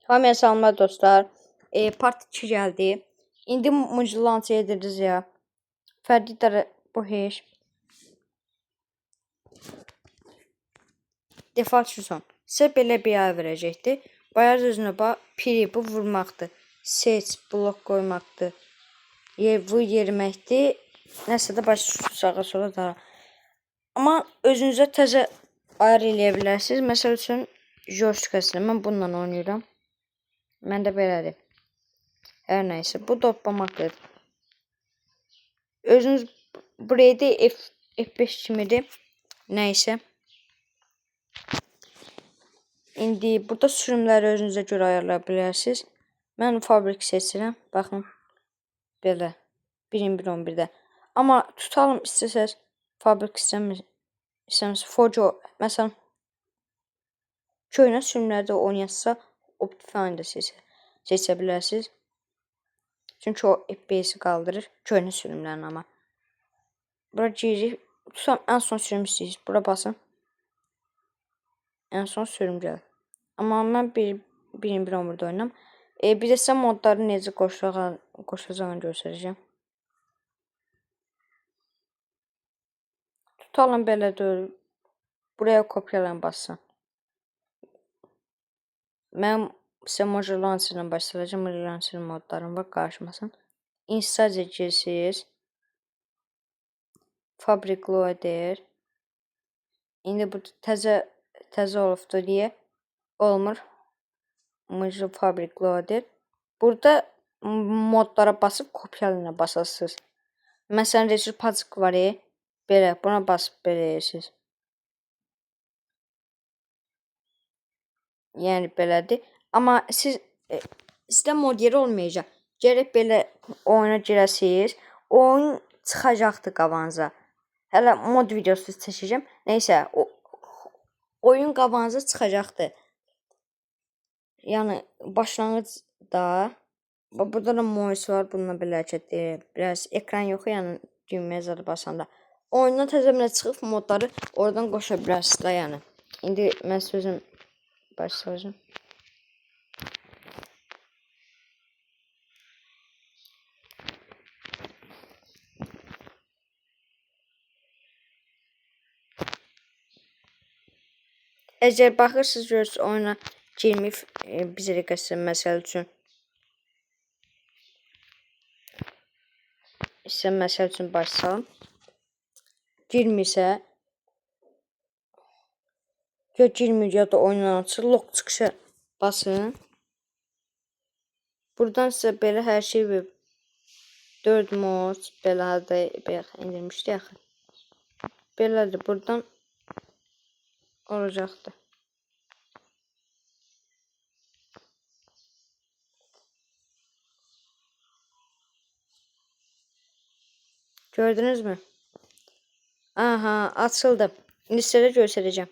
Hamıya salamlar dostlar. Part 2 gəldi. İndi Mujlançı ediriz ya. Fərdi dərə bu heç. Default son. Sizə belə bir ayar verəcəkdir. Bayar özünə bax, piri bu vurmaqdır. Seç blok qoymaqdır. Yer bu yeriməkdir. Nəsə də baş sağa sola da. Amma özünüzə təzə ayar eləyə bilərsiniz. Məsəl üçün joystick-əslə mən bununla oynayıram. Məndə belədir. Hər nəysə, bu toplamaqdır. Özünüz buraya da F5 kimidir. Nəysə. İndi burada sürümləri özünüzə görə ayarlaya bilərsiniz. Mən fabrik seçirəm. Baxın. Belə. 1.11.11-də. Amma tutalım istəsəz fabrik istəmir, Foco məsələn köhnə sürümlərdə oynayasınızsa Optifine də seçə bilərsiniz. Çünki o FPS-i qaldırır köhnə sürümlərin amma. Bura giririk. Tutam ən son sürüm istəyirsiniz. Bura basın. Ən son sürüm gəlir. Amma mən 1.1.11-də oynayıram. Bir də sizə modları necə qoşacağını göstərəcəm. Tutalım belə deyil. Buraya kopyalayın bassın. Mən sizə Mojo Launcher-dan başlayacağam. Mojo Launcher modlarım var, qarışmasın. Install girsiniz. Fabric Loader. İndi bu təzə olubdur deyə olmur. Mojo Fabric Loader. Burada modlara basıb kopyalayına basasınız. Məsələn, Resur Pack var, belə buna basıb belə edirsiniz. Yəni belədir. Amma siz sizdə mod yeri olmayacaq. Gərək belə oyuna girəsiniz. Oyun çıxacaqdır qabağınıza. Hələ mod videosu çəkəcəm. Nəysə, oyun qabağınıza çıxacaqdır. Yəni başlanğıcda burada da mouse var. Bununla belə hərəkət edə bilərsiniz. Ekran yox, yəni düyməyə zad basanda. Oyundan təzə belə çıxıb modları oradan qoşa bilərsiniz da yəni. İndi mən sözüm başlayacağım. Əgər baxırsınız görürsünüz oyuna girməyib, bizə də məsəl üçün. İstə məsəl üçün başlayalım. Girmirsə ya girmir ya da oyundan açır. Log çıxışa basın. Buradan sizə belə hər şey verir. 4 mod belə da bayaq indirmişdik axı. Belədir. Buradan olacaqdır. Gördünüz mü? Aha, açıldı. İndi sizə göstərəcəm.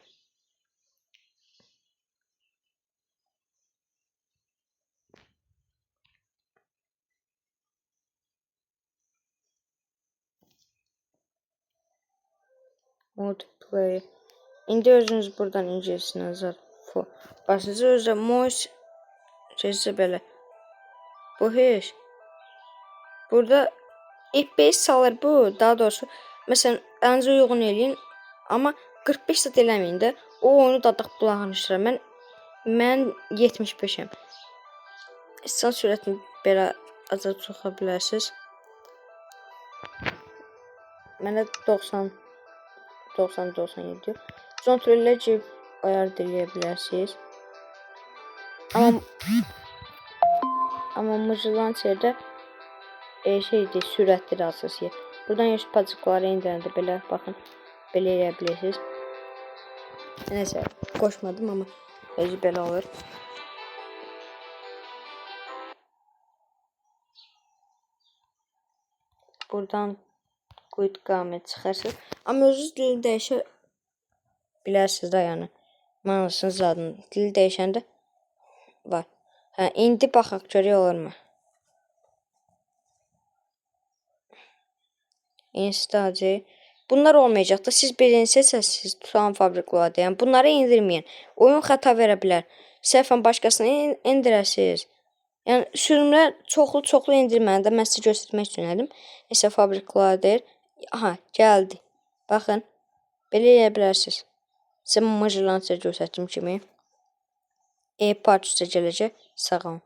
Multiplayer. İndi özünüz buradan incəsiniz. Basınız özü mouse şeysi belə. Bu heç. Burada FPS salır bu. Daha doğrusu məsələn əlinizə uyğun eləyin. Amma 45 saat eləməyin də. O oyunu dadaq bulanışdırar. Mən 75-əm. İstən sürətini belə aza çoxa bilərsiniz. Mənə 90 90 97. Kontrollə girib ayar eləyə bilərsiniz. Amma Mojo Launcher'da şeydir, sürətdir əsası. Buradan yaş pacıqları indirəndə belə baxın, belə eləyə bilirsiniz. Nəysə, qoşmadım amma özü belə olur. Buradan Quit Game çıxarsınız. Amma özünüz dili dəyişə bilərsiniz də yəni. Mənasını zadını. Dili dəyişəndə var. Hə, indi baxaq görək olurmu? Install. Bunlar olmayacaq da. Siz birini seçəsiniz, tutan Fabric Loader. Yəni bunları indirməyin. Oyun xəta verə bilər. Səhvən başqasını endirəsiniz. Yəni sürümlər çoxlu-çoxlu endirməni də mən sizə göstərmək üçün elədim. Neysə Fabric Loader. Aha, gəldi. Baxın. Belə eləyə bilərsiniz. Sizə Major Launcher göstərdiyim kimi. E-part üstə gələcək. Sağ olun.